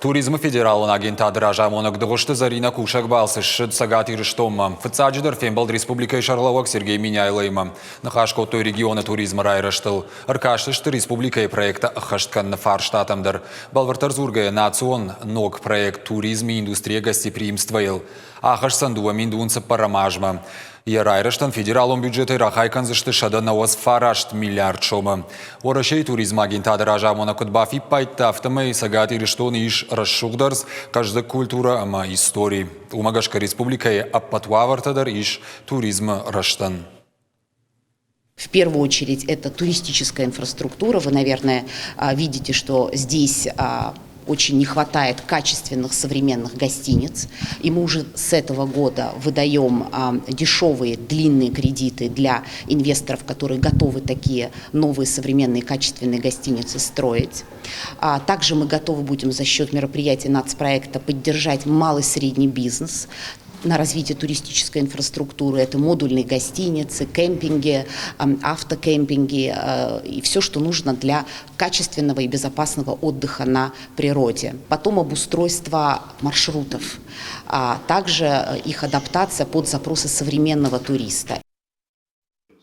Туризмы федералон агентады разамонӕг Дыгъуызты Зӕринӕ кусӕг балцы ссыд Цӕгат Ирыстонмӕ. Фыццаджыдӕр фембӕлд республикӕйы сӕргълӕууӕг Сергей Меняйлоимӕ. Ныхас кодтой регионы туризмы райрӕзтыл. Ӕркастысты республикӕйы проекттӕ ӕххӕст кӕныны фарстатӕм дӕр. Бӕлвырддӕр дзургӕйӕ, национ ног проект «Туризм и индустрия гостеприимства»-йыл ахӕсдзӕн 2024 азмӕ. Йӕ райрӕзтӕн федералон бюджетӕй рахай кӕндзысты 199 миллиард сомы. Уӕрӕсейы туризмы агентады разамонӕг куыд бафиппайдта, афтӕмӕй Цӕгат Ирыстоны ис рӕсугъд ӕрдз, хъӕздыг культурӕ ӕмӕ истори. Уымӕ гӕсгӕ республикӕйы ӕппӕт уавӕртӕ дӕр ис туризмы рӕзтӕн. В первую очередь это туристическая инфраструктура. Вы, наверное, видите, что здесь очень не хватает качественных современных гостиниц. И мы уже с этого года выдаем дешевые длинные кредиты для инвесторов, которые готовы такие новые современные качественные гостиницы строить. Также мы готовы будем за счет мероприятий нацпроекта поддержать малый и средний бизнес на развитие туристической инфраструктуры. Это модульные гостиницы, кемпинги, автокемпинги и все, что нужно для качественного и безопасного отдыха на природе. Потом обустройство маршрутов, а также их адаптация под запросы современного туриста.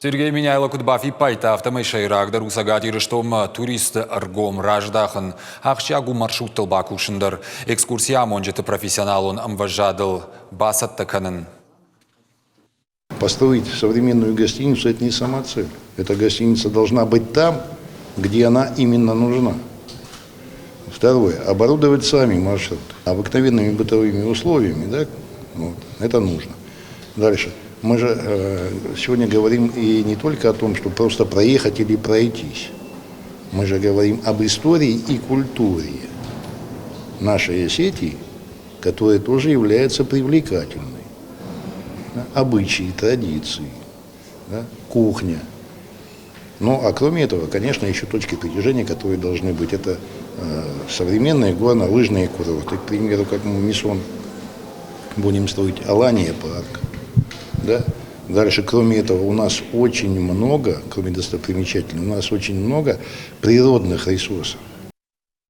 Сергей Меняйло куыд бафиппайдта, афтӕмӕй сӕйрагдӕр у Цӕгат Ирыстонмӕ туристты ӕргом раздахын, ахсджиаг у маршруттыл бакусын дӕр, экскурси амонджыты профессионалон ӕмвӕзадыл бацӕттӕ кӕнын. Построить современную гостиницу – это не сама цель. Эта гостиница должна быть там, где она именно нужна. Второе. Оборудовать сами маршрут обыкновенными бытовыми условиями, да, вот, это нужно. Дальше. Мы же сегодня говорим и не только о том, что просто проехать или пройтись. Мы же говорим об истории и культуре нашей Осетии, которая тоже является привлекательной. Да, обычаи, традиции, да, кухня. Ну, а кроме этого, конечно, еще точки притяжения, которые должны быть. Это современные горно-лыжные курорты, к примеру, как мы Мисон будем строить, Алания парк. Да? Дальше, кроме этого, у нас очень много, кроме достопримечательностей, у нас очень много природных ресурсов.